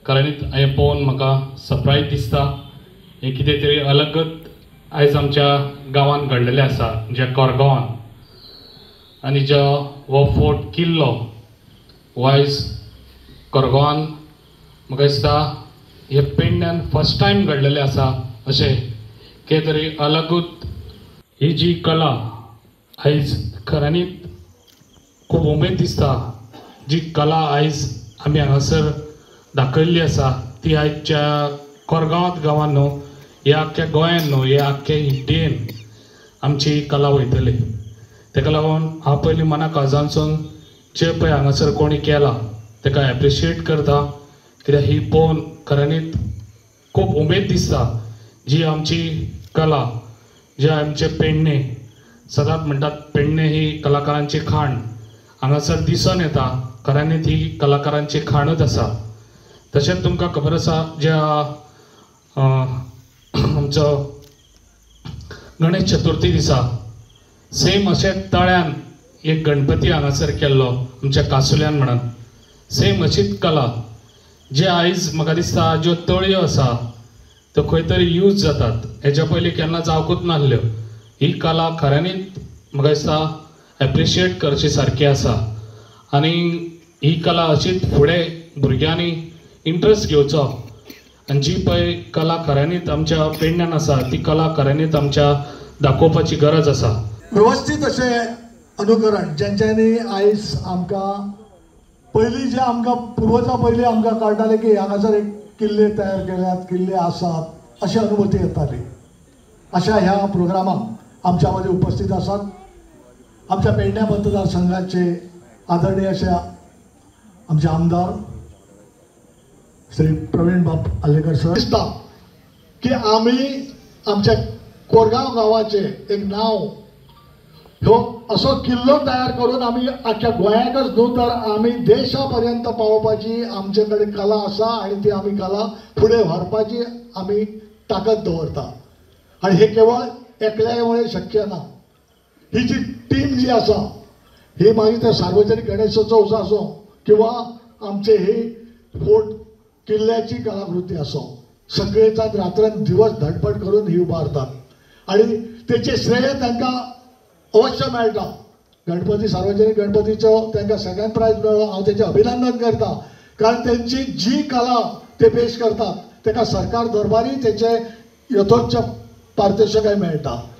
खऱ्यांनीच हें पळोवन म्हाका सरप्रायज दिसता. हें कितें तरी अलगत आयज आमच्या गांवांत घडलेलें आसा, ज्या कोरगांवान, आनी जो हो फोर्ट किल्लो हो आयज कोरगांवान म्हाका दिसता हे पेडण्यान फर्स्ट टायम घडलेलें आसा. अशें कितें तरी अलगूत ही जी कला आयज खऱ्यांनीच खूब उमेद दिसता. जी कला आयज आमी हांगासर दाखयल्ली आसा ती आयच्या कोरगांवांत गांवांत न्हू, ह्या आख्ख्या गोंयान न्हू, ह्या आख्ख्या इंडियेन आमची कला वयतली. तेका लागून हांव पयलीं मना काळजांतसून जे पळय हांगासर कोणी केला तेका एप्रिशिएट करता, कित्याक ही पळोवन खऱ्यांनीच खूब उमेद दिसता. जी आमची कला, जे आमचे पेडणे सदांच म्हणटात पेडणे ही कलाकारांची खाण, हांगासर दिसून येता खऱ्यांनीच ही कलाकारांची खाणूच आसा. तशेंच तुमकां खबर आसा ज्या आमचो गणेश चतुर्थी दिसा सेम अशें तळ्यान एक गणपती हांगासर केल्लो आमच्या कासुल्यान म्हणून, सेम अशीच कला जे आयज म्हाका दिसता ज्यो तळयो आसा त्यो खंय तरी यूज जातात, हेज्या पयलीं केन्ना जावकूच नासल्यो. ही कला खऱ्यांनीच म्हाका दिसता एप्रिशिएट करची सारकी आसा आनी ही कला अशीच फुडें भुरग्यांनी इंट्रस्ट घेवचो आनी जी पळय कला खऱ्यांनीच आमच्या पेडण्यान आसा ती कला खऱ्यांनीच आमच्या दाखोवपाची गरज आसा. व्यवस्थीत अशें अनुकरण ज्यांच्यांनी आयज आमकां पयलीं जे आमकां पुर्वजां पयलीं आमकां कळटालें की हांगासर एक किल्ले तयार केल्यात, किल्ले आसात अशी अनुभूती येताली. अशा ह्या प्रोग्रामाक आमच्या मदीं उपस्थित आसात आमच्या पेडण्या मतदारसंघाचे आदरणीय अशे आमचे आमदार श्री प्रवीण बाब आर्लेकर सर. दिसता की आमी आमच्या कोरगांव गांवाचें एक नांव ह्यो असो किल्लो तयार करून आमी आख्ख्या गोंयाकच न्हू तर आमी देशा पर्यंत पावोवपाची आमचे कडेन कला आसा आनी ती आमी कला फुडें व्हरपाची आमी ताकद दवरता. आनी हे केवळ एकल्या मुळे शक्य ना. ही जी टीम जी आसा ही मागीर ते सार्वजनीक गणेशोत्सव आसूं किंवा आमचे ही फोर्ट किल्ल्याची कलाकृती आसूं, सगळे जाण रात्रंदिवस दिवस धडपड करून ही उबारतात आनी तेचें श्रेय तांकां अवश्य मेळटा. गणपती सार्वजनीक गणपतीचो तांकां सेकंड प्रायज मेळ्ळो, हांव तेचें अभिनंदन करता, कारण तेंची जी कला ते पेश करतात तेका सरकार दरबारी तेचें यथोच्च पारितोषिकय मेळटा.